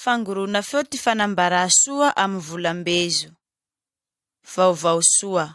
Fangorona feo ty fanambarà soa amy volambezo. Vaovao soa.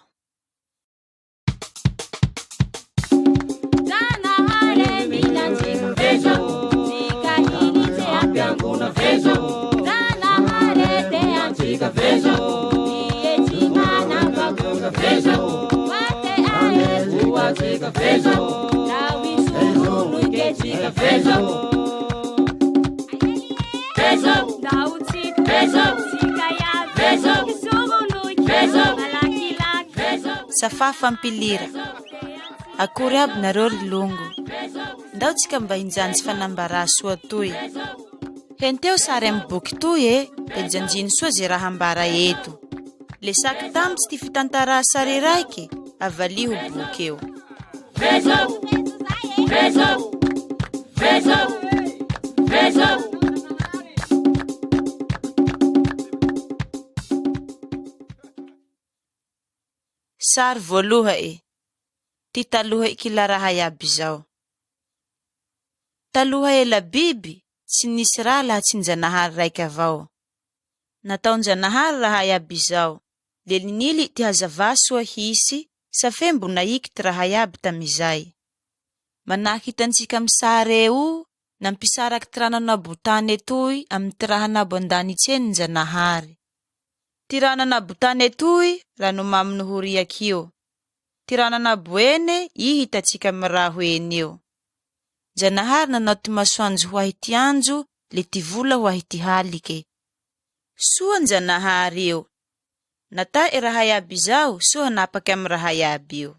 Safà fampilira. Akory aby nareo ry longo. Ndao tsika mba hinjanjy fanambarà soa toy. Henteo sary amy boky toy e, de janjino soa ze raha ambara eto. Le saky tamitsy ty fitantarà sary raiky, avaliho boky eo. Sary voaloha'e, ty taloha i kila raha iaby zao. Taloha ela biby, tsy nisy raha laha tsy Njanahary raiky avao. Nataon-Janahary raha iaby izao, le linily ty hazavà soa hisy, safe mbo nahiky ty raha iaby tamizay. Manahaky hitantsika amy sare eo, nampisaraky ty rano anabo tane toy amy ty raha anabo andanitse eny Njanahary. Ty rano anabo tane toy, rano mamy noho riaky io. Ty rano anabo ene, i hitantsika amy raho eny io. Njanahary nanao ty masoanjo ho ahy ty anjo, le ty vola ho ahy ty halike. Soa Njanahary io. Nata'e raha iaby izao, soa hanapaky amy raha iaby io.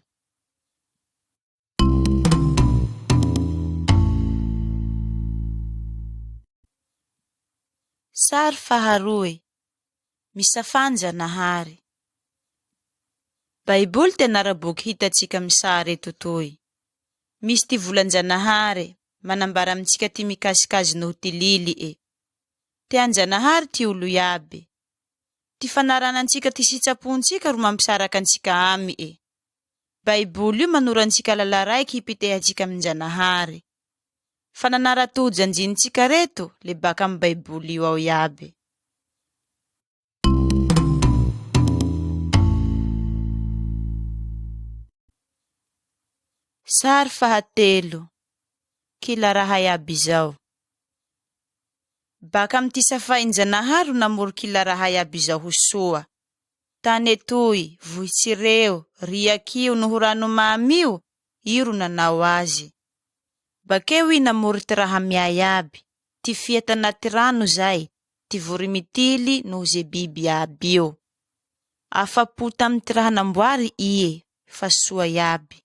Sary faharoe, Misafà Njanahary. Baiboly ty anara-boky hitantsika amy sary eto toy. Misy ty volan-Janahary, manambara amintsika ty mikasika azy noho ty lili'e. Tean-Janahary ty olo iaby. Ty fanaranantsika ty sitsapontsika ro mampisaraka antsika ami'e. Baiboly io manoro antsika lala raiky hipitehantsika amin-Janahary. Fa nanara-tojo anjinintsika reto le baka amy Baiboly io ao iaby. Sary fahatelo, Kila raha iaby izao. Baka amy ty safain-Janahary ro namoro kila raha iaby izao ho soa. Tane toy, vohitsy reo, riaky io noho rano mamy io, io ro nanao azy. Bakeo i namoro ty raha miay iaby, ty fia tanaty rano zay, ty vorimitily noho ze biby iaby io. Afa-po tamy ty raha namboary ie, fa soa iaby.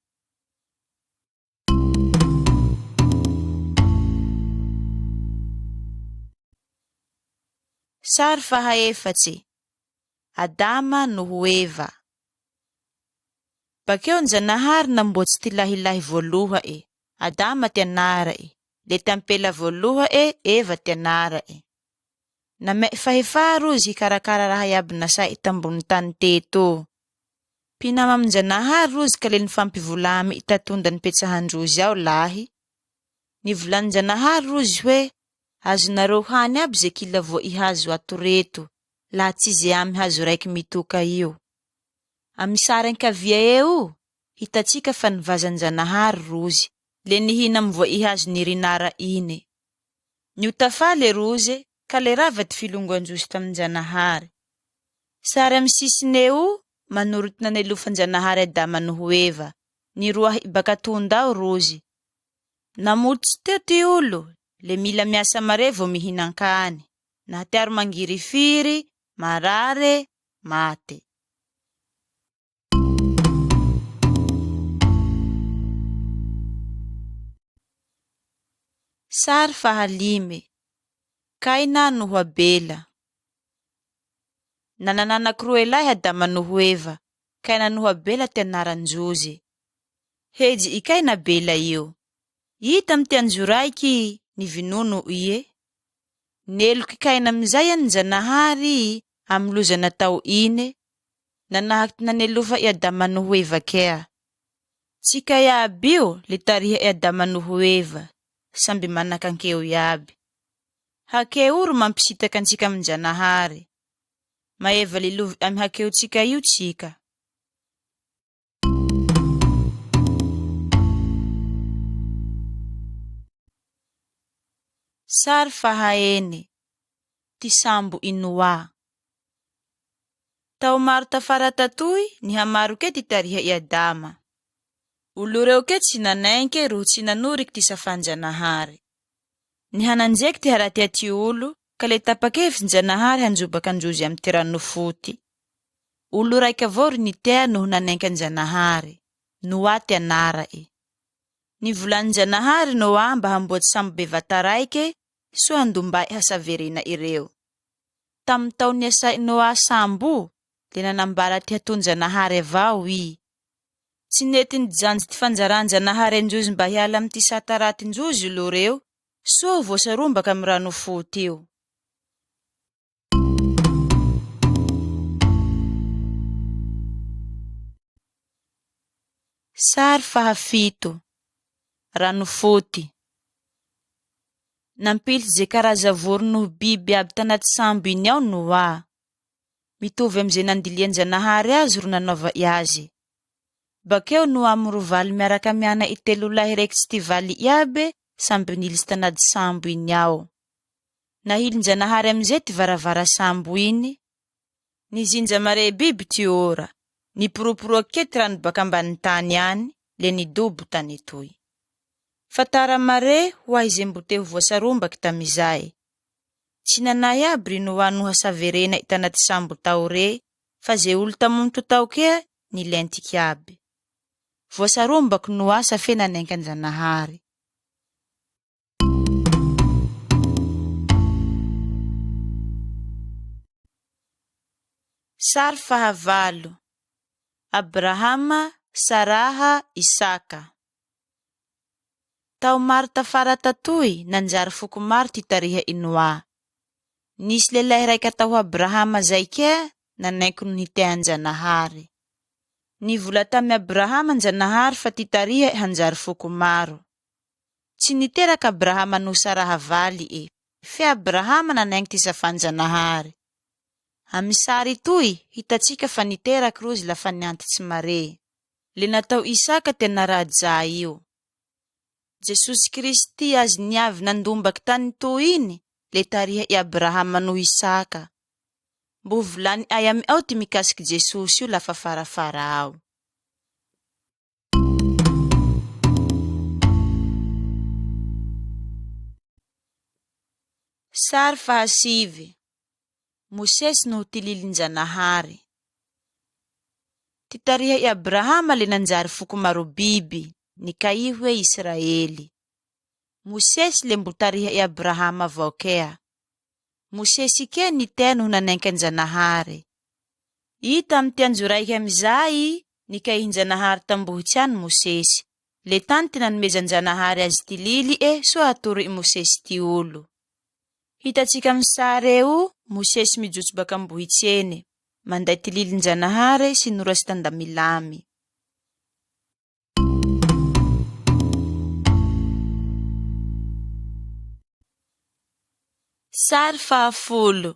Sary fahaefatse, Adama noho Eva. Bakeo Njanahary namboatsy ty lahilahy voaloha'e, Adama ty anara'e, le ty ampela voaloha'e, Eva ty anara'e. Name'e fahefà rozy hikarakara raha iaby nasae'e tambony tany teto. Mpinama amin-Janahary rozy ka le nifampivola amy i tatonda nipetsahan-drozy ao lahy. Nivolanin-Janahary rozy hoe, Azonareo hany aby ze kila voa i hazo ato reto, laha tsy ze amy hazo raiky mitoka io. Amy sary ankavia eo, hitantsika fa nivazan-Janahary rozy, le nihina amy voa i hazo nirinara ine. Niota-fale roze, ka le rava ty filongoan-drozy tamin-Janahary. Sary amy sisine eo, manoro ty nanelofan-Janahary Adama noho Eva, niroahy baka tonda ao rozy. Namotsy teo ty olo, le mila miasa mare vao mihinan-kany, nahatiaro mangirifiry, marare, mate. Sary fahalime, Kaina noho Abela. Nanan'anaky roe lahy Adama noho Eva, Kaina noho Abela ty anaran-drozy. Heji' i Kaina Abela io. I tamy ty anjo raiky nivinono ie. Neloky Kaina amizay an-Janahary amy loza natao ine, nanahaky ty nanelofa i Adama noho Eva kea. Tsika iaby io le tariha i Adama noho Eva, samby manan-kankeo iaby. Hakeo ro mampisitaka antsika amin-Janahary. Maeva lilovy amy hakeontsika io tsika. Sary fahaene, Ty sambo i Noa. Tao maro tafara tatoy, nihamaro kea ty tariha i Adama. Olo reo kea tsy nanainke roho tsy nanoriky ty safan-Janahary. Nihananjeky ty haratia ty olo, ka le tapa-kevitsy Njanahary hanjobaka an-drozy amy ty rano foty. Olo raike avao ro nitea noho nanenky an-Janahary, Noa ty anara'e. Nivolanin-Janahary Noa mba hamboatsy sambo bevata raike soa handomba'e hasaverena ireo. Tamy tao niasa'i Noa sambo, le nanambara ty haton-Janahary avao i. Tsy nety nijanjy ty fanjaran-Janahary an-drozy mba hiala amy ty sata ratin-drozy olo reo, soa ho voasarombaka amy rano foty io. Sary fahafito, Ranofoty. Nampilitsy ze karaza voro noho biby iaby tanaty sambo iny ao Noa. Mitovy amy ze nandilian-Janahary azy ro nanaova'e aze. Bakeo Noa mirovaly miaraka amy ana'i telo lahy rekitsy ty vali'e iaby samby nilitsy tanaty sambo iny ao. Nahilin-Janahary amizay ty varavara sambo iny. Nizinja mare biby ty ora, niporoporoake ty rano baka ambany tany any, le nidobo tane toy. Fa tara mare ho ahy ze mbo te ho voasarombaky tamizay. Tsy nanahy aby ry Noa noha saverena i tanaty sambo tao re, fa ze olo tamonto tao kea nilentiky aby. Voasarombaky Noa safe nanenky an-Janahary. Sary fahavalo, Abrahama, Saraha, Isaka. Tao maro tafara tatoy, nanjary foko maro ty tariha i Noa. Nisy lehilahy raike atao Abrahama zay kea nanaiky noho nitean-Janahary. Nivola tamy Abrahama Njanahary fa ty tariha'e hanjary foko maro. Tsy niteraka Abrahama noho Saraha vali'e, fe Abrahama nanaingy ty safan-Janahary. Amy sary toy, hitantsika fa niteraky rozy lafa niantitsy mare. Le natao Isaka ty anara ajà io. Jesosy Kristy azy niavy nandombaky tany toy iny, le tariha i Abrahama noho Isaka. Mbo ho volani'ay amy ao ty mikasiky Jesosy io lafa farafara ao. Sary fahasivy, Mosesy noho ty lilin-Janahary. Ty tariha i Abrahama le nanjary foko maro biby, nikaihy hoe Israely. Mosesy le mbo tariha i Abrahama avao kea. Mosesy kea nitea noho nanenky an-Janahary. I tamy ty anjo raike amizay Nikaihin-Janahary tam-bohitse any Mosesy, le tany ty nanomezan-Janahary azy ty lili'e soa hatoro i Mosesy ty olo. Hitantsika amy sare eo Mosesy mijotso bak'am-bohitse eny, manday ty lilin-Janahare sinoratsy tan-damilamy. Sary fahafolo,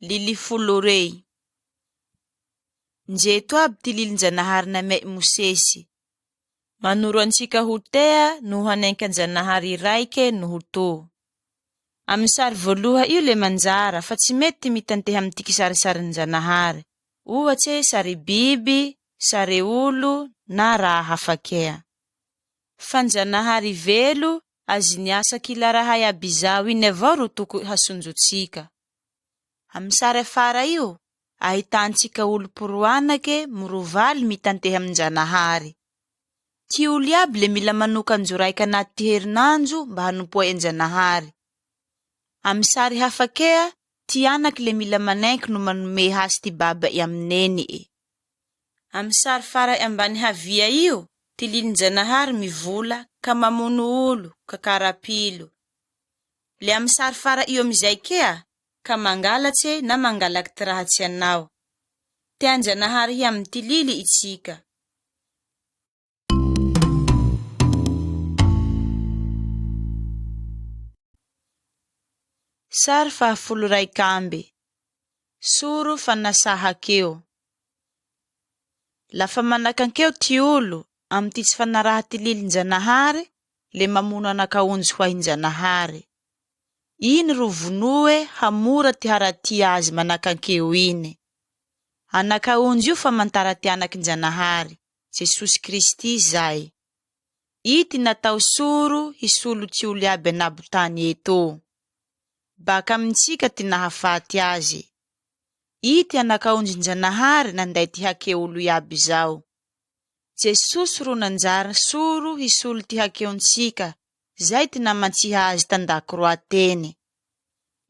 Lily folo rey. Ndreto aby ty lilin-Janahary namea i Mosesy, Manoro antsika ho tea noho hanenky an-Janahary raike noho to. Amy sary voaloha io le manjara fa tsy mety ty mitanteha amy ty kisarisarin-Janahary, ohatse sary biby, sare olo, na raha hafa kea. Fanjanahary velo, azy niasa kila raha iaby izao iny avao ro toko'y hasonjotsika. Amy sary afara io, ahitantsika olom-poroanake mirovaly mitanteha amin-Janahary. Ty olo iaby le mila manoka anjo raike anaty ty herinandro mba hanompoa'e an-Janahary. Amy sary hafa kea, ty anaky le mila manenky no manome hasy ty baba'e amy neni'e. Amy sary fara'e ambany havia io, ty lilin-Janahary mivola ka mamono olo, ka karapilo. Le amy sary fara'e io amizay kea, ka mangalatse na mangalaky ty raha tsy anao. Tean-Janahary hiamy ty lily itsika. Sary fahafolo raik'amby. Soro fanasahakeo. Lafa manakankeo ty olo amy ty tsy fanaraha ty lilin-janahary le mamono anak'aonjy ho ahin-janahary. Iny ro vonoe hamora ty haratia azy manakankeo iny. Anak'aonjy io famantara ty anakin-janahary, Jesosy Kristy zay. I ty natao soro hisolo ty olo iaby anabo tany eto. Baka amintsika ty nahafaty aze. I ty Anak'aondrin-Janahary nanday ty hakeolo iaby zao. Jesosy ro nanjary soro hisolo ty hakeontsika, zay ty namantsiha aze tan-dakroa teny.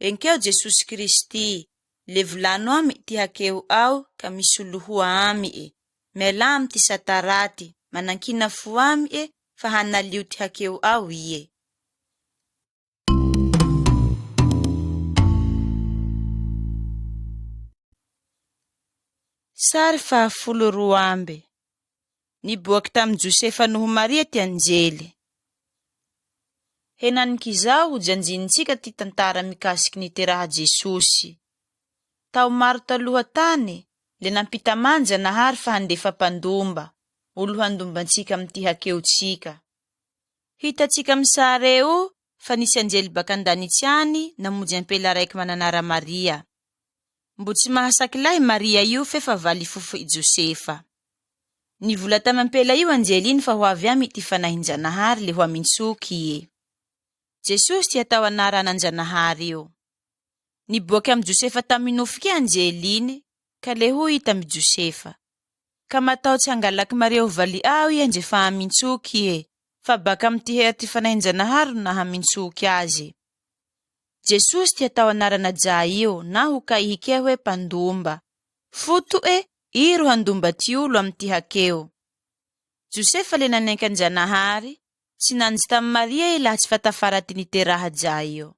Enkeo Jesosy Kristy, le volano amy ty hakeo ao ka misolohoa amy e. Mialà amy ty sata raty, manankina fo amy e fa hanalio ty hakeo ao ie. Sary fahafolo roa amby. Niboaky tamy Josefa noho Maria ty anjely. Henanik'izao ho janjinintsika ty tantara mikasiky niteraha Jesosy. Tao maro taloha tany, le nampitamà Janahary fa handefa mpandomba, olo handomba antsika amy ty hakeotsika. Hitantsika amy sare eo fa nisy anjely baka an-danitsy any namonjy ampela raiky mananara Maria. Mbo tsy mahasaky lahy Maria io fefa valy fofo i Josefa. Nivola tamy ampela io anjely iny fa ho avy amy ty fanahin-Janahary le ho amintsoky ie. Jesosy ty atao anara anan-Janahary io. Niboaky amy Josefa tamy nofy ke anjely iny ka le hoy i tamy Josefa, Ka mataotsy hangalaky Maria ho vali'ao ihe ndre fa hamintsoky ihe, fa bak'amy ty hery ty Fanahin-Janahary ro nahamintsoky aze. Jesosy ty atao anarana Jah io naho kaihike hoe Mpandomba. Foto'e, i ro handomba ty olo amy ty hakeo. Josefa le nanenky an-Janahary, tsy nanjy tamy Maria i laha tsy fa tafara ty niteraha Jah io.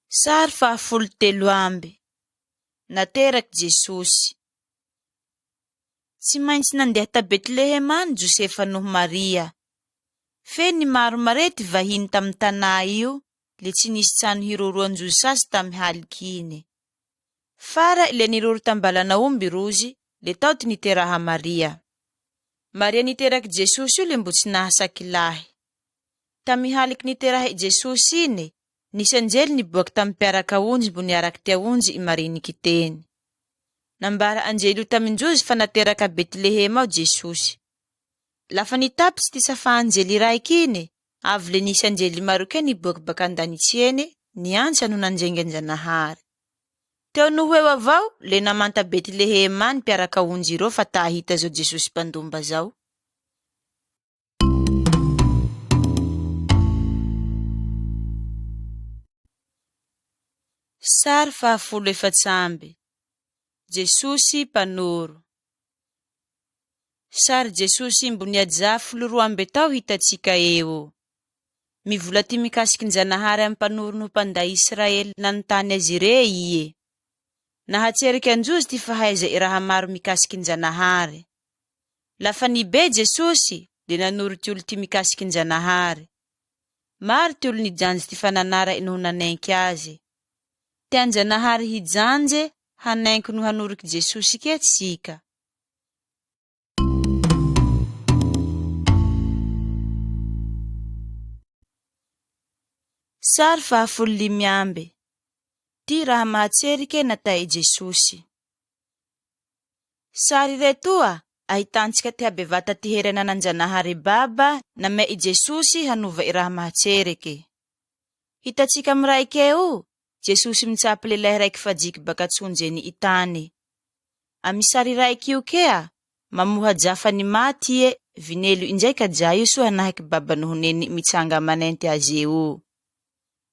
Sary fahafolo telo amby. Naterak'i Jesosy. Tsy maintsy nandeha ta Betlehema any Josefa noho Maria. Fe nimaro mare ty vahiny tamy tanà io, le tsy nisy trano hiroroan-jozy sasy tamy haliky iny. Fara'e le niroro tam-balan'aomby rozy, le tao ty niteraha Maria. Maria niteraky Jesosy io le mbo tsy nahasaky lahy. Tamy haliky niteraha i Jesosy iny, nisy anjely niboaky tamy mpiarak'aonjy mbo niaraky ty aonjy i Maria nikiteny. Nambara anjely io tamin-drozy fa nateraka a Betlehema ao Jesosy. Lafa nitapitsy ty safa anjely raiky iny, avy le nisy anjely maro kea niboaky baka an-danitsy eny, niantsa no nanjengy an-Janahary. Teo noho eo avao, le namanta Betlehema any mpiarak'aonjy ireo fa ta hahita zao Jesosy mpandomba zao. Sary fahafolo efats'amby. Jesosy mpanoro. Sary Jesosy mbo niajà 12 tao hitantsika eo. Mivola ty mikasiky Njanahary amy mpanoro noho mpanday Israely nanontany azy irey ie. Nahatseriky an-jozy ty fahaiza i raha maro mikasiky Njanahary. Lafa nibey Jesosy, le nanoro ty olo ty mikasiky Njanahary. Maro ty olo nijanjy ty fananara'e noho nanenky aze. Tean-Janahary hijanje, hanenky noho hanoriky Jesosy kea tsika. Sary fahafolo limy amby. Ty raha mahatserike nata'i Jesosy. Sary retoa ahitantsika ty habevata ty hery ananan-Janahary Baba namea'i Jesosy hanova i raha mahatsereke. Hitantsika amy raike io, Jesosy mitsapy lelahy raiky fajiky baka tsonjeny i tany. Amy sary raiky io kea, mamoha jafa ny maty ie, vinelo injay ka ja io soa hanahaky baba noho neny mitsanga manente aze o.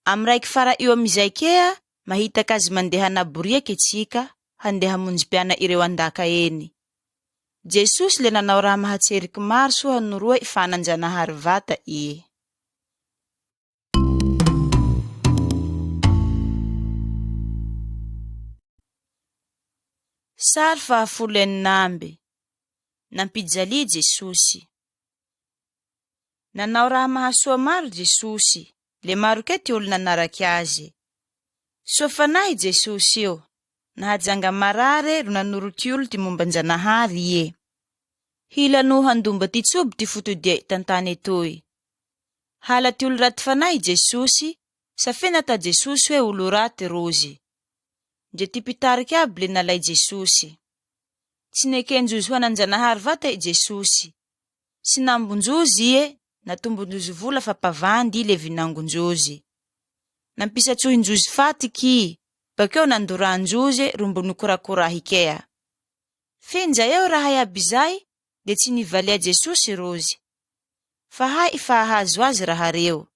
Amy raiky fara io amizay kea, mahitaka azy mandeha anaboriake tsika, handeha hamonjy mpiana ireo andaka eny. Jesosy le nanao raha mahatseriky maro soa hanoroa i fanan-janahary vata ie. Sary fahafolo enina amby. Nampijalia Jesosy. Nanao raha mahasoa maro Jesosy, le maro kea ty olo nanaraky Aze. Soa fanahy Jesosy io. Nahajanga marare ro nanoro ty olo ty momba an-Janahary ie. Hila noho handomba ty tsobo ty fotodia'e tan-tane etoy. Hala ty olo raty fanahy Jesosy, safe natà Jesosy hoe olo raty rozy. Ndre ty mpitarike aby le nalay Jesosy. Tsy neken-jozy ho anan-Janahary vata i Jesosy. Tsy nambon-jozy ie, natombon-jozy vola fa mpavandy i le vinangon-jozy. Nampisatsohin-jozy faty ky, bakeo nandoran-jozy ro mbo nikorakorahy kea. Fe nja eo raha iaby zay, le tsy nivalia Jesosy rozy. Fa hay fa hahazo azy raha reo.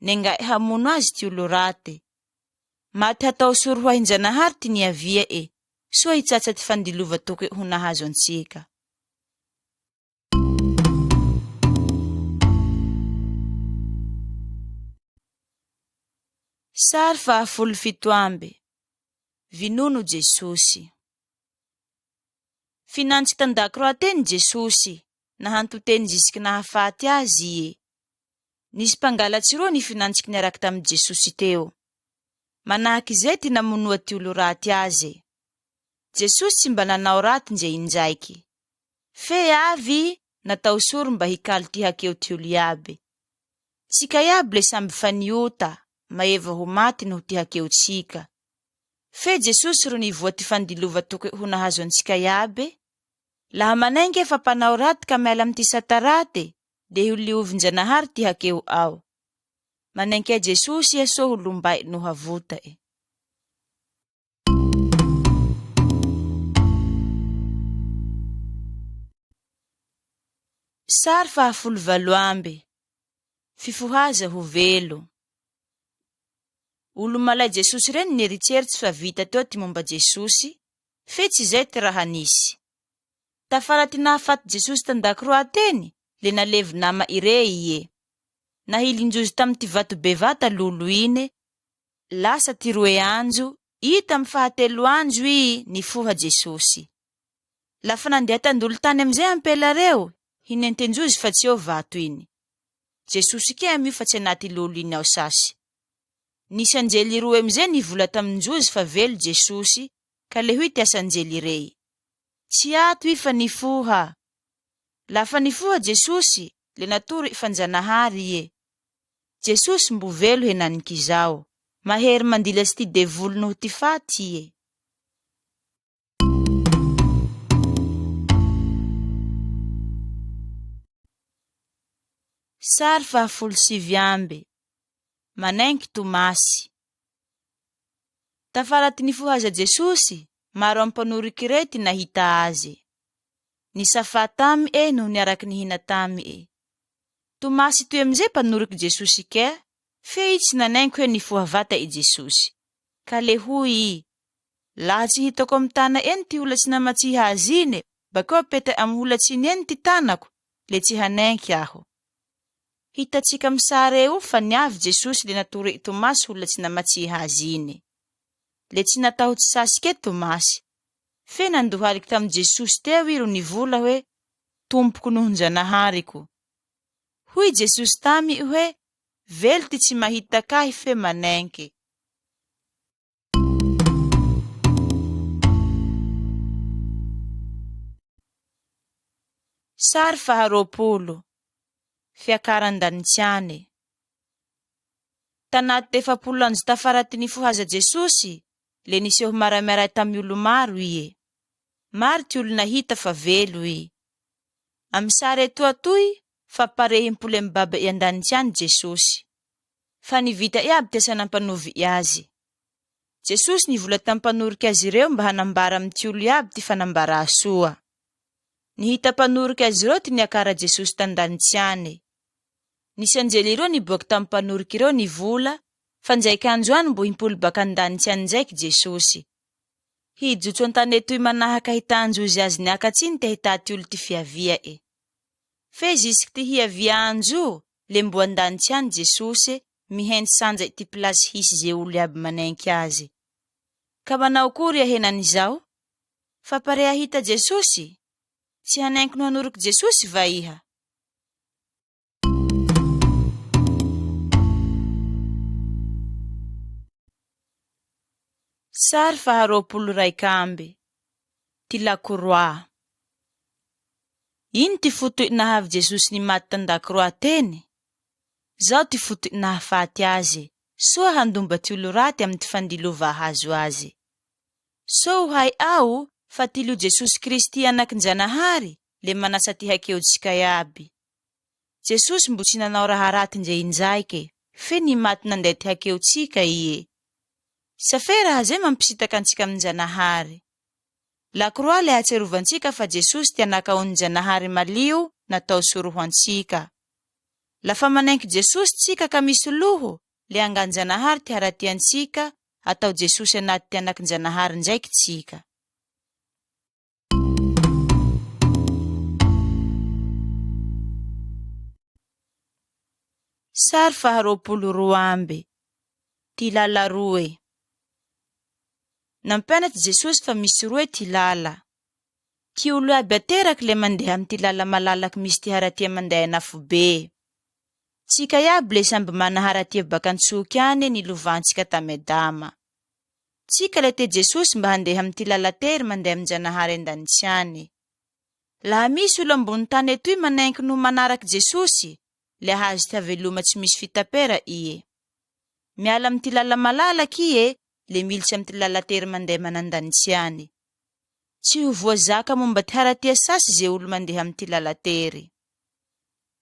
Nenga'e hamono azy ty olo rate. Maty hatao soro ho ahin-Janahary ty niavia'e, soa hitsatsa ty fandilova toko'e ho nahazo antsika. Sary fahafolo fito amby. Vinono Jesosy. Finantsy tan-dakroa teny Jesosy, nahanto teny zisiky nahafaty Azy Ie. Nisy mpangalatsy roa nifinantsiky niaraky tamy Jesosy teo. Manahaky izay ty namonoa ty olo raty Aze. Jesosy tsy mba nanao raty ndre indraiky. Fe avy natao soro mba hikalo ty hakeo ty olo iaby. Tsika iaby le samby fa niota, maeva ho maty noho ty hakeo tsika. Fe Jesosy ro nivoa ty fandilova toko'e ho nahazo antsika iaby. Laha manenke fa mpanao raty ka miala amy ty sata raty, le ho liovin-Janahary ty hakeo ao. Manenkea Jesosy iha soa ho lomba'e noho avota'e. Sary fahafolo valo amby. Fifohaza ho velo. Olo malay Jesosy reny nieritseritsy fa vita teo ty momba Jesosy, fe tsy izay ty raha nisy. Tafara ty nahafaty Jesosy tan-dakroa teny, le nalevy nama irey ie. Nahilin-jozy tamy ty vato bevata lolo ine, Lasa ty roe anjo, i tamy fahatelo anjo i nifoha Jesosy. Lafa nandeha tandolo tany amizay ampela reo, hinenten-jozy fa tsy eo vato iny. Jesosy kea amio fa tsy anaty lolo iny ao sasy. Nisy anjely roe amizay nivola tamin-jozy fa velo Jesosy, ka le hoy ty asanjely rey, Tsy ato i fa nifoha. Lafa nifoha Jesosy, le natoro i fanjanahary ie. Jesosy mbo velo henanikizao. Mahery mandilatsy ty devoly noho ty faty ie. Sary fahafolo 29. Manenky Tomasy. Tafara ty nifohaza Jesosy, maro amy mpanorike rey ty nahita Aze. Nisafà tamy e noho niaraky nihina tamy e. Tomasy toy amizay mpanoriko Jesosy kea, fe i tsy nanenky hoe nifoha vata i Jesosy. Ka le hoy i, Laha tsy hitako amy tana eny ty holatsy namatsiha azy ine, bakeo apetay amy holatsy iny eny ty tanako, le tsy hanenky aho. Hitatsika amy sare eo fa niavy Jesosy le natoro i Tomasy holatsy namatsiha azy ine. Le tsy natahotsy sasy kea Tomasy. Fe nandohaliky tamy Jesosy teo i ro nivola hoe, Tompoko noho Njanahariko. Hoy Jesosy tamy i hoe, Velo ty tsy mahitak' ahy fe manenke. Sary faha 20. Fiakaran-danitsy ane. Tanaty 40 andro tafara ty nifohaza Jesosy, le niseho maraimaray tamy olo maro ie. Maro ty olo nahita fa velo i. Amy sary etoa toy, fa parehim-pole amy Baba'e an-danitsy any Jesosy. Fa nivita iaby ty asa nampanovi'e aze. Jesosy nivola tamy mpanorike azy ireo mba hanambara amy ty olo iaby ty fanambarà soa. Nihita mpanorike azy ireo ty niakara Jesosy tan-danitsy agne. Nisy anjely ireo niboaky tamy mpanorike ireo nivola fa ndraiky andro any mbo himpoly baka an-danitsy any ndraiky Jesosy. Hijotso an-tane toy manahak' ahitan-jozy azy niakatsy iny te hitaha ty olo ty fiavia'e. Fe zisiky ty hiavia anjo, le mbo an-danitsy any Jesosy, mihentsy sanja ty pilasy hisy ze olo iaby manenky Aze. Ka manao akory ia henanizao? Fa pare hahita Jesosy? Tsy hanenky no hanoriko Jesosy va iha? Sary faha 21. Ty lakoroà. Ino ty foto'y nahavy Jesosy nimaty tan-dakoroà teny? Zao ty foto'y nahafaty aze, soa handomba ty olo raty amy ty fandilova ahazo aze. Soa ho hay ao fa ty lio Jesosy Kristy Anakin-Janahary le manasa ty hakeontsika iaby. Jesosy mbo tsy nanao raha raty ndre indraike, fe nimaty nanday ty hakeontsika Ie. Safe raha zay mampisitaka antsika amin-Janahary. Lakroa le ahatsiarovantsika fa Jesosy ty Anak'aonin-Janahary malio natao soro ho antsika. Lafa manenky Jesosy tsika ka misy loho, le angan-Janahary ty haratiantsika, atao Jesosy anaty ty Anakin-Janahary ndraiky tsika. Sary faha 22. Ty lala roe. Nampianatry Jesosy fa misy roe ty lala. Ty olo iaby ateraky le mandeha amy ty lala malalaky misy ty haratia mandeha an'afobe. Tsika iaby le samby mana haratia baka an-tsoky agne nilovantsika tamy Adama. Tsika le te Jesosy mba handeha amy ty lala tery mandeha amin-Janahary an-danitsy agne. Laha misy olo ambony tany etoy manenky noho manaraky Jesosy, le hahazo ty haveloma tsy misy fitapera ie. Miala amy ty lala malalaky ie, le militsy amy ty lala tery mandeha manan-danitsy agne. Tsy ho voazaka momba ty haratia sasy ze olo mandeha amy ty lala tery.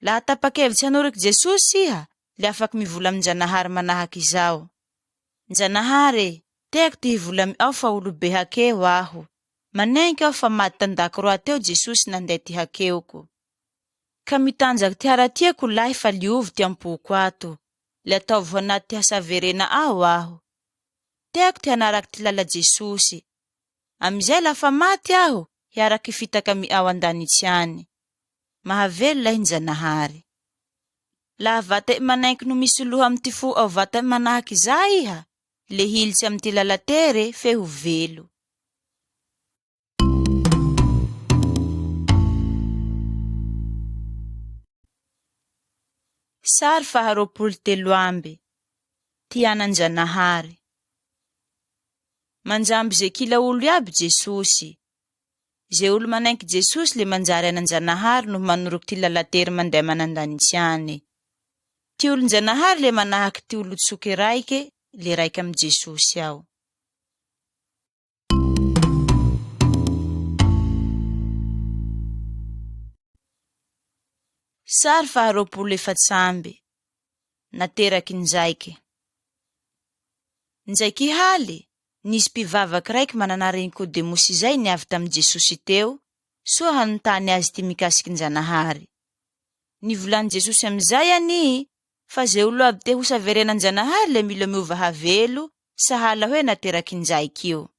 Laha tapa-kevitsy hanoriky Jesosy iha, le afaky mivola amin-Janahary manahaky izao. Njanahary e, teako ty hivola amy ao fa olo be hakeo aho. Manenky aho fa maty tan-dakroa teo Jesosy nanday ty hakeoko. Ka mitanjaky ty haratiako lahy fa liovy ty am-poko ato, le ataovy ho anaty ty hasaverena ao aho. Teako ty hanaraky ty lala Jesosy. Amizay lafa maty aho, hiaraky hifitaka amy ao an-danitsy any. Mahavelo lahy Njanahary. Laha vata'e manenky no misy loha amy ty fo ao vata'e manahaky izay iha, le hilitsy amy ty lala tere fe ho velo. Sary faha 23. Ty Anan-janahary. Manjamby ze kila olo iaby Jesosy. Ze olo manenky Jesosy le manjary anan-janahary noho manoroky ty lala-tery mandeha manandanitsy agne. Ty olon-janahary le manahaky ty olo tsoke raike le raike amy Jesosy ao. Sary faha 24 amby. Nateraky njaike. Njaike haly, Nisy mpivavaky raiky mananara i Nikodemosy izay niavy tamy Jesosy teo, soa hanontany azy ty mikasiky Njanahary. Nivolagny Jesosy amizay anie fa ze olo aby te ho saverenan-Janahary le mila miova havelo sahala hoe nateraky injaiky io.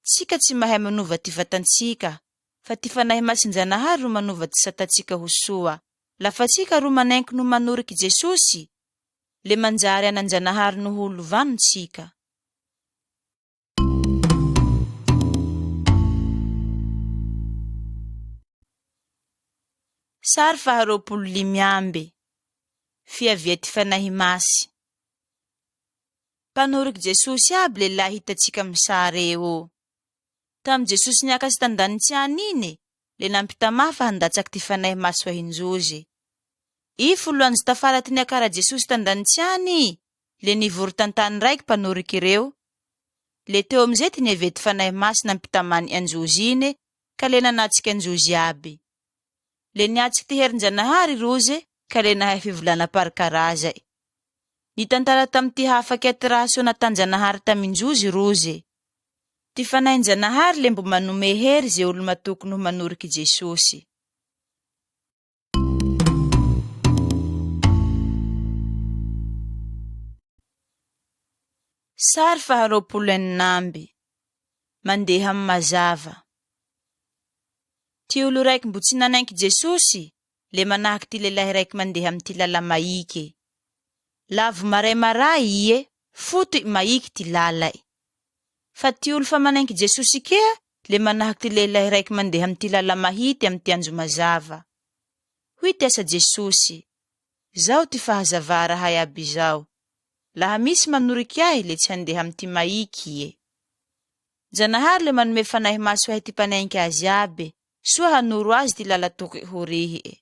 Tsika tsy mahay manova ty vatantsika, fa ty Fanahy Masin-Janahary ro manova ty satantsika ho soa. Lafa tsika ro manenky no manoriky Jesosy, le manjary anan-Janahary noho olo vano tsika. Sary faha 25. Fiavia ty Fanahy Masy. Mpanoriky Jesosy aby lehilahy hitantsika amy sary eo. Tamy Jesosy niakatse tan-danitse any ine, le nampitamà fa handatsaky ty Fanahy Masy ho ahin-jozy. I folo andro tafara ty niakara Jesosy tan-danitse any, le nivory tan-tany raiky mpanorike reo, le teo amizay ty niavia ty Fanahy Masy nampitamà ny anjozy ine, ka le nanatsiky anjozy iaby. Le niatsiky ty herin-Janahary roze, ka le nahay fivolana par-karaza'e. Nitantara tamy ty hafa kea ty raha soa natan-Janahary tamin-jozy roze. Ty Fanahin-Janahary le mbo manome hery ze olo matoky noho manoriky Jesosy. Sary faha 26. Mandeha amy mazava. Ty olo raiky mbo tsy nanenky Jesosy le manahaky ty lehilahy raiky mandeha amy ty lala maike. Lavo maray maray ie, foto i maiky ty lala'e. Fa ty olo fa manenky Jesosy kea. le manahaky ty lehilahy raiky mandeha amy ty lala mahity amy ty anjo mazava. Hoy ty asa Jesosy, Zaho ty fahazavà raha iaby izao. Laha misy manoriky ahy le tsy handeha amy ty maiky ie. Janahary le manome fanahy masy ho ahy ty mpanenky azy iaby, soa hanoro azy ty lala toko'e horihi'e.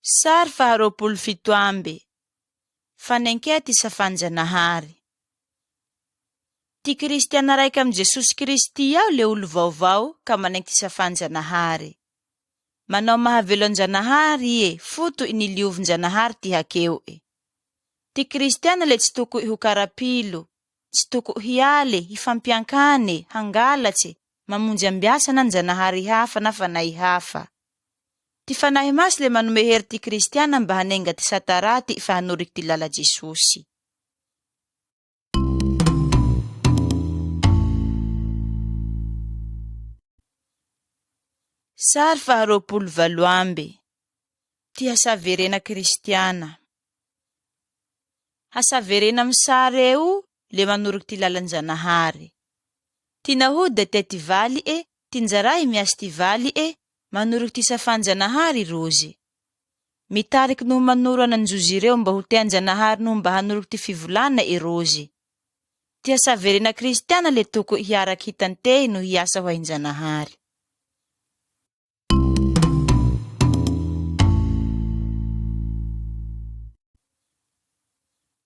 Sary faha 27. Fanenkea ty safan-Janahary. Ty Kristiana raike amin'i Jesosy Kristy ao le olo vaovao ka manenky ty safan-Janahary. Manao mahavelo an-Janahary ie, foto i niliovin-Janahary ty hakeo'e. Ty Kristiana le tsy toko'e ho karapilo, tsy toko'e hiale, hifampiankane, hangalatse, mamonjy ambiasa na njanahary hafa na fanahy hafa. Ty Fanahy Masy le manome hery ty Kristiana mba hanenga ty sata raty fa hanoriky ty lala Jesosy. Sary faha 28. Ty hasaverena kristiana. Hasaverena amy sary eo le manoriky ty lalan-Janahary. Ty Nahoda tea ty vali'e, ty Njarahy miasy ty vali'e, manoriky ty safan-Janahary rozy. Mitariky noho manoro anan-jozy ireo mba ho tean-Janahary noho mba hanoriky ty fivolana'e rozy. Ty hasaverena kristiana le toko'e hiaraky hitantehy noho hiasa ho ahin-Janahary.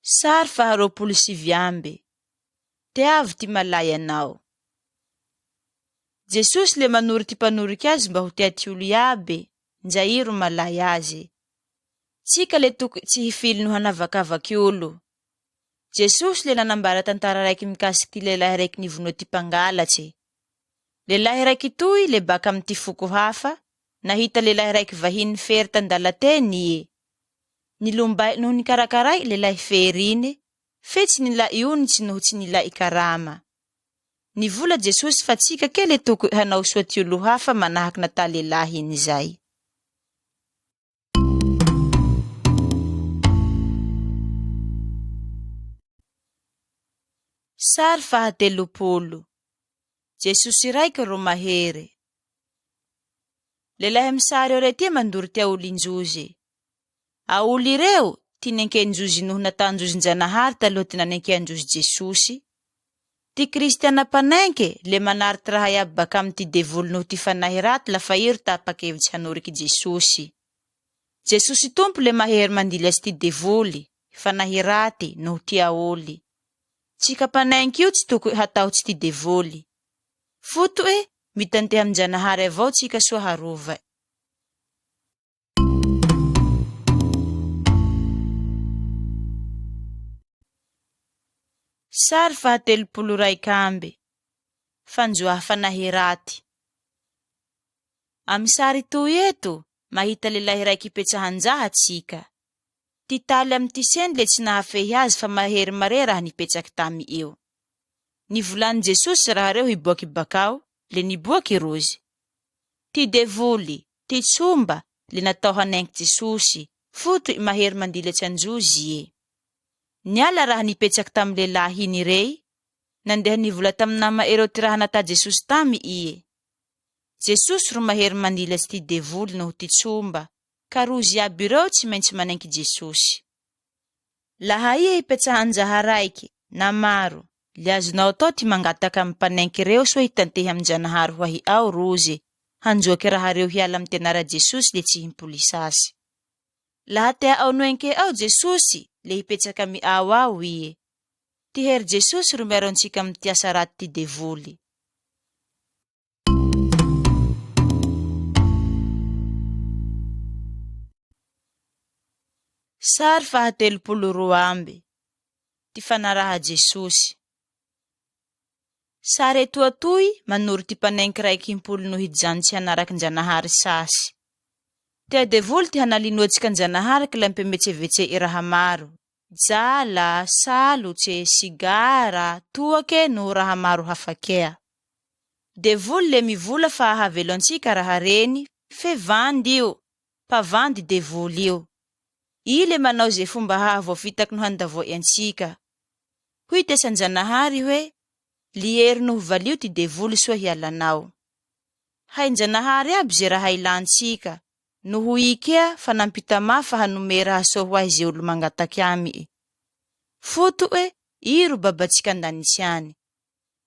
Sary faha 29. Teavo ty malay anao. Jesosy le manoro ty mpanorike azy mba ho tea ty olo iaby, njairo malay aze. Tsika le toko'e tsy hifily no hanavakavaky olo. Jesosy le nanambara tantara raiky mikasiky ty lehilahy raiky nivonoa ty mpangalatse. Lehilahy raiky toy le baka amy ty foko hafa, nahita lehilahy raiky vahiny fery tan-dala teny ie. Nilombay noho nikarakaray i lehilahy fery iny, fe tsy nila'i onitsy noho tsy nila'i karama. Nivola Jesosy fa tsika ke le toko'e hanao soa ty olo hafa manahaky natà lehilahy iny zay. Sary faha 30. Jesosy raiky ro mahere. Lehilahy amy sary eo retia mandoro ty aolinjozy. Aoly ireo, ty nenken-jozy noho natan-jozin-Janahary taloha ty nanenkean-jozy Jesosy. Ty Kristiana mpanenke le manary ty raha iaby bakamy ty devoly noho ty fanahy raty lafa iro tapa-kevitsy hanoriky Jesosy. Jesosy Tompo le mahery mandily azy ty devoly, fanahy raty, noho ty aoly. Tsika mpanenky io tsy toko'e hatahotsy ty devoly. Foto'e, mitanteha amin-Janahary avao tsika soa harova'e. Sary faha 31. Fanjoaha fanahy raty. Amy sary toy eto, mahita lehilahy raiky ipetsahan-jaha tsika. Ty taly amy ty seny le tsy nahafehy azy fa mahery mare raha nipetsaky tamy io. Nivolany Jesosy raha reo hiboaky bakao, le niboaky rozy. Ty devoly, ty tsomba, le natao hanenky Jesosy, foto i mahery mandiletsy an-jozy ie. Niala raha nipetsaky tamy lehilahy iny rey, nandeha nivola tamy nama'e reo ty raha natà Jesosy tamy ie. Jesosy ro mahery mandiletsy ty devoly noho ty tsomba, ka rozy iaby ireo tsy maintsy manenky Jesosy. Laha iha ipetsahan-jaha raiky, na maro, le azonao atao ty mangataka amy mpanenky reo soa hitantehy amin-Janahary ho ahy ao rozy, hanjoaky raha reo hiala amy ty anara Jesosy le tsy himpoly sasy. Laha tea'ao noenke ao Jesosy, le hipetsak' amy ao ao ie. Ty hery Jesosy ro miaro antsika amy ty asa raty ty devoly. Sary faha 32. Ty fanaraha Jesosy. Sary etoa toy manoro ty mpanenky raiky himpoly noho hijano tsy hanaraky Njanahary sasy. Tea devoly ty hanalinoantsika Njanahary kila mpemetsevetse i raha maro, jala, salotse, sigara, toake noho raha maro hafa kea. Devoly le mivola fa ahavelo antsika raha reny, fe vandy io, mpavandy devoly io. I le manao ze fomba hahavoafitaky no handavoa'e antsika. Hoy ty asan-Janahary hoe, Liero noho valio ty devoly soa hialanao. Hain-Janahary aby ze raha ilantsika, noho i kea fa nampitamà fa hanome raha soa ho ahy ze olo mangataky ami'e. Foto'e, i ro Babantsika an-danitsy any.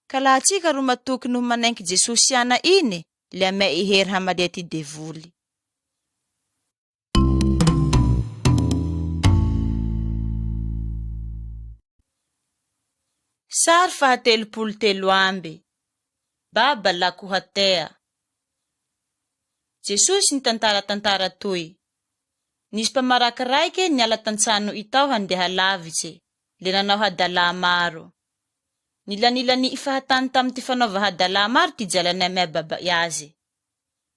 Ka laha tsika ro matoky noho manenky Jesosy Ana ine, le ame'e hery hamalia ty devoly. Sary faha 33 amby. Baba Lakohatea. Jesosy nitantara tantara toy, Nisy mpamaraky raike niala tan-tsano i tao handeha lavitse, le nanao hadalà maro. Nilanilani'i fahatany tamy ty fanaova hadalà maro ty jala namea baba'e aze.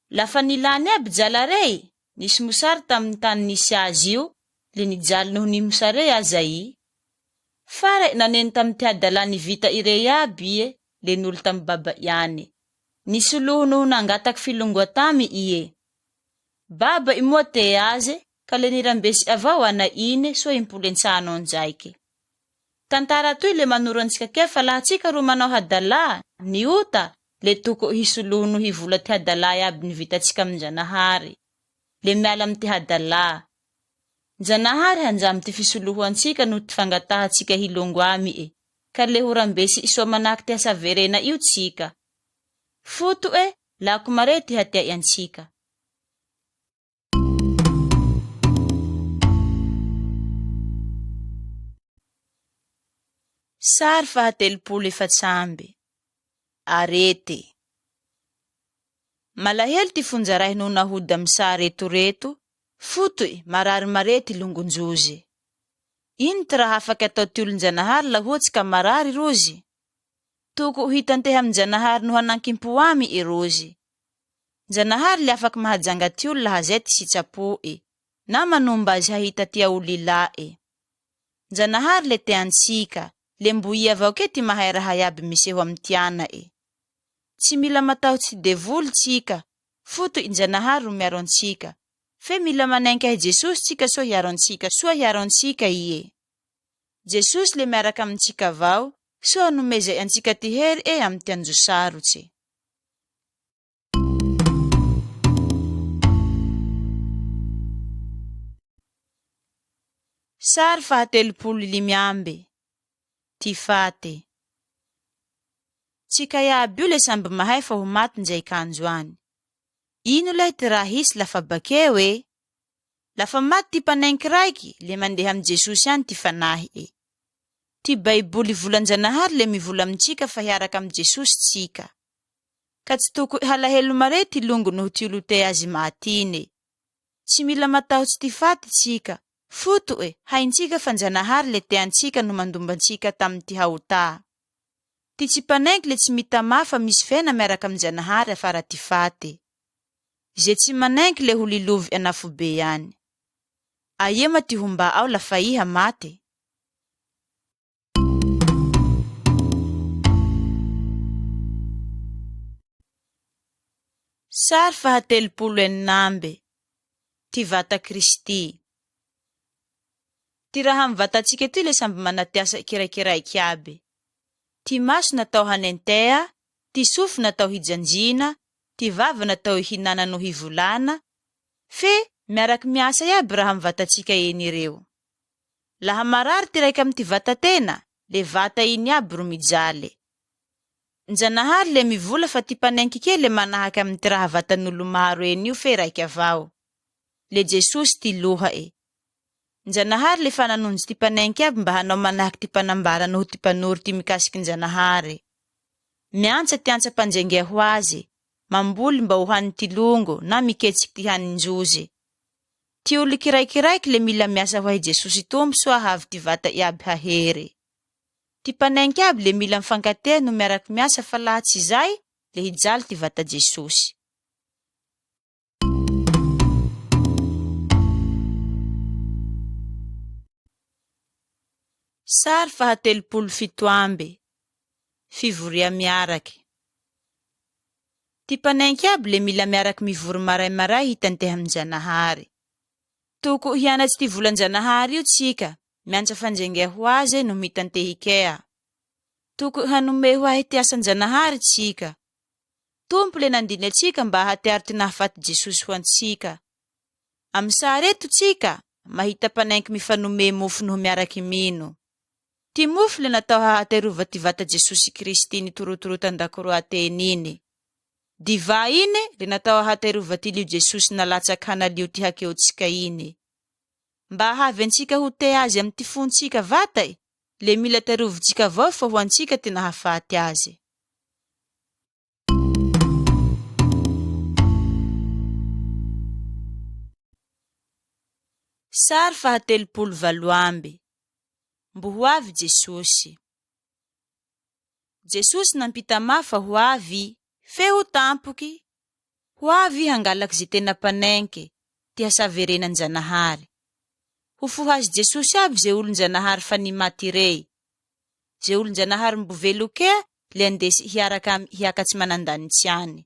Lafa nilany aby jala rey, nisy mosary tamy tany nisy azy io, le nijaly noho nimosare aza i. Fara'e naneno tamy ty hadalà nivita irey iaby ie, le noly tamy baba'e agne. Nisoloho noho nangataky filongoa tamy ie. Baba'e moa tea aze, ka le nirambesi'e avao ana ine soa himpoly an-tsano ndraike. Tantara toy le manoro antsika kea fa laha tsika ro manao hadalà, ny ota, le toko hisoloho noho hivola ty hadalà iaby nivitatsika amin-Janahary. Le miala amy ty hadalà. Janahary hanjamy ty fisolohoantsika noho ty fangatahantsika hilongo ami'e, ka le ho rambesi'e soa manahaky ty hasaverena io tsika. Foto'e, lako mare ty hatia'e antsika. Sary faha 34 amby. Arete. Malahelo ty fonjaray noho nahody amy sary eto reto, foto'e, marary mare ty longon-jozy. Ino ty raha afaky atao ty olon-janahary laha ohatsy ka marary rozy? Toko ho hitanteha amin-janahary noho anankim-po amy i rozy. Janahary le afaky mahajanga ty olo laha zay ty sitsapo'e, na manomba azy hahita ty aolo ila'e. Janahary le tea antsika, le mbo i avao kea ty mahay raha iaby miseho amy ty ana'e. Tsy mila matahotsy ty devoly tsika, foto i Janahary ro miaro antsika. Fe mila manenky ahy Jesosy tsika soa hiaro antsika soa hiaro antsika ie. Jesosy le miaraka amintsika avao, soa hanomeza'e antsika ty heri'e amy ty anjo sarotse. Sary faha 35 amby. Ty fate. Tsika iaby io le samby mahay fa ho maty ndraiky andro any. Ino lahy ty raha hisy lafa bakeo e? Lafa maty ty mpanenky raiky, le mandeha amy Jesosy any ty fanahi'e. Ty Baiboly volan-janahary le mivola amintsika fa hiaraka amy Jesosy tsika. Ka tsy toko'e halahelo mare ty longo noho ty olo tea azy maty ine. Tsy mila matahotsy ty faty tsika. Foto'e, haintsika fa Njanahary le tea antsika no mandomba antsika tamy ty haotà. Ty tsy mpanenky le tsy mitamà fa misy fiaina miaraka amin-Janahary afara ty fate. Ze tsy manenky le ho lilovy an'afobe any. Aia ma ty hombà ao lafa iha mate? Sary faha 36 amby. Ty vata Kristy. Ty raha amy vatantsika toy le samby mana ty asa kiraikiraiky aby. Ty maso natao hanentea, ty sofy natao hijanjina, ty vava natao hihinana no hivolana, fe miaraky miasa iaby raha amy vatantsika eny reo. Laha marary ty raiky amy ty vatatena, le vata iny iaby ro mijale. Njanahary le mivola fa ty mpanenky kea le manahaky amy ty raha vatan'olo maro eny io fe raiky avao. Le Jesosy ty loha'e. Njanahary le fa nanonjy ty mpanenky aby mba hanao manahaky ty mpanambara noho ty mpanoro ty mikasiky Njanahary. Miantsa ty antsa-panjengea ho aze, mamboly mba ho hany ty longo na miketsiky ty hanin-jozy. Ty olo kiraikiraiky le mila miasa ho ahy Jesosy Tompo soa hahavy ty vata iaby hahere. Ty mpanenky aby le mila mifankatea no miaraky miasa fa laha tsy zay le hijaly ty vata Jesosy. Sary faha 37 amby. Fivoria miaraky. Ty mpanenky aby le mila miaraky mivory maray maray hitanteha amin-Janahary. Toko hianatsy ty volan-janahary io tsika, miantsa fanjengea ho aze no mitantehikea. Toko hanome ho ahy ty asan-janahary tsika. Tompo le nandiny atsika mba hahatiaro ty nahafaty Jesosy ho antsika. Amy sary eto tsika, mahita mpanenky mifanome mofo noho miaraky mino. Ty mofo le natao hahaterova ty vata Jesosy Kristy nitorotoro tan-dakoroa teny iny. Divay iny le natao hahaterova ty lio Jesosy nalatsaky hanalio ty hakeotsika iny. Mba hahavy antsika ho tea azy amy ty fontsika vata'e, le mila terovintsika avao fa ho antsika ty nahafaty aze. Sary faha 38. Mbo ho avy Jesosy. Jesosy nampitamà fa ho avy, fe ho tampoky. Ho avy hangalaky ze tena mpanenke, ty hasaverenan-Janahary. Ho fohazy Jesosy aby ze olon-Janahary fa nimaty rey. Ze olon-Janahary mbo velo kea le andesy hiaraka amy hiakatsy manandanitsy any.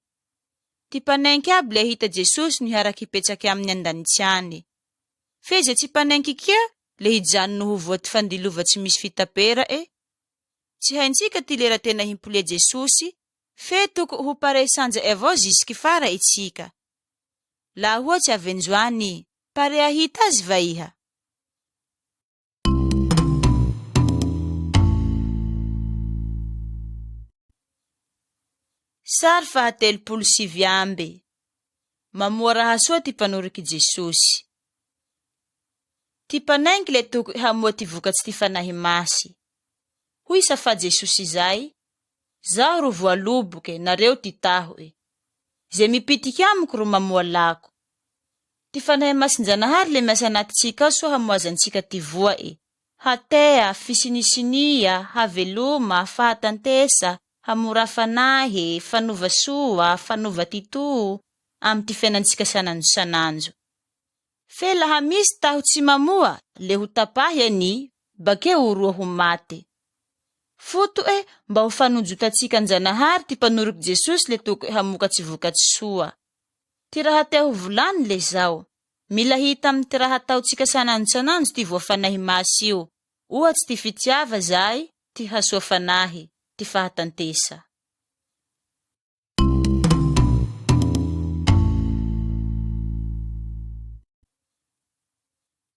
Ty mpanenky aby le hahita Jesosy no hiaraky hipetsaky aminy andanitsy any. Fe ze tsy mpanenky kea le hijano no ho voa ty fandilova tsy misy fitapera'e. Tsy haintsika ty lera tena himpolia Jesosy, fe toko ho pare sanja'e avao zisiky fara'e tsika. Laha ohatsy avy anjoany i, pare hahita azy va iha? Sary faha 39. Mamoa raha soa ty mpanoriky Jesosy. Ty mpanaingy le tokony hamoa ty vokatsy ty Fanahy Masy. Hoy safa Jesosy izay, Zaho ro voaloboke, nareo ty taho'e. Ze mipitiky amiko ro mamoa lako. Ty Fanahy Masin-Janahary le miasa anatintsika ao soa hamoazantsika ty voa'e. Hatea, fisinisinia, haveloma, fahatantesa, hamora fanahy, fanova soa, fanova ty to, amy ty fiainantsika sanandro sanandro. Fe laha misy taho tsy mamoa, le ho tapahy ani, bakeo oroa ho mate. Foto'e, mba ho fanonjotantsika an-Janahary ty mpanoroko Jesosy le toko'e hamokatsy vokatsy soa. Ty raha tea ho volany le zao, mila hita amy ty raha ataontsika sanandro sanandro ty voa Fanahy Masy io, ohatsy ty fitiava zay, ty hasoa fanahy, ty fahatantesa.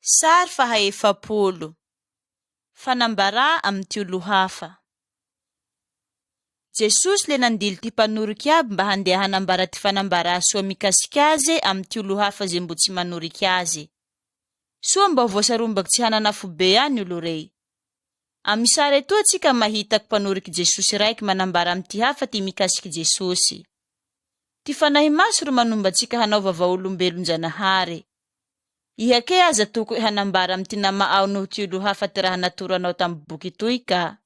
Sary faha 40. Fanambarà amy ty olo hafa. Jesosy le nandily ty mpanorike iaby mba handeha hanambara ty fanambarà soa mikasike aze amy ty olo hafa ze mbo tsy manorike aze. Soa mba ho voasarombaky tsy hanana fobe any olo rey. Amy sary etoa tsika mahitaky mpanorike Jesosy raiky manambara amy ty hafa ty mikasiky Jesosy. Ty Fanahy Masy ro manomba antsika hanao vavaolombelon-Janahare. Iha kea aza toko'e hanambara amy ty nama'ao noho ty olo hafa ty raha natoro anao tamy boky toy ka.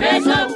Vezo!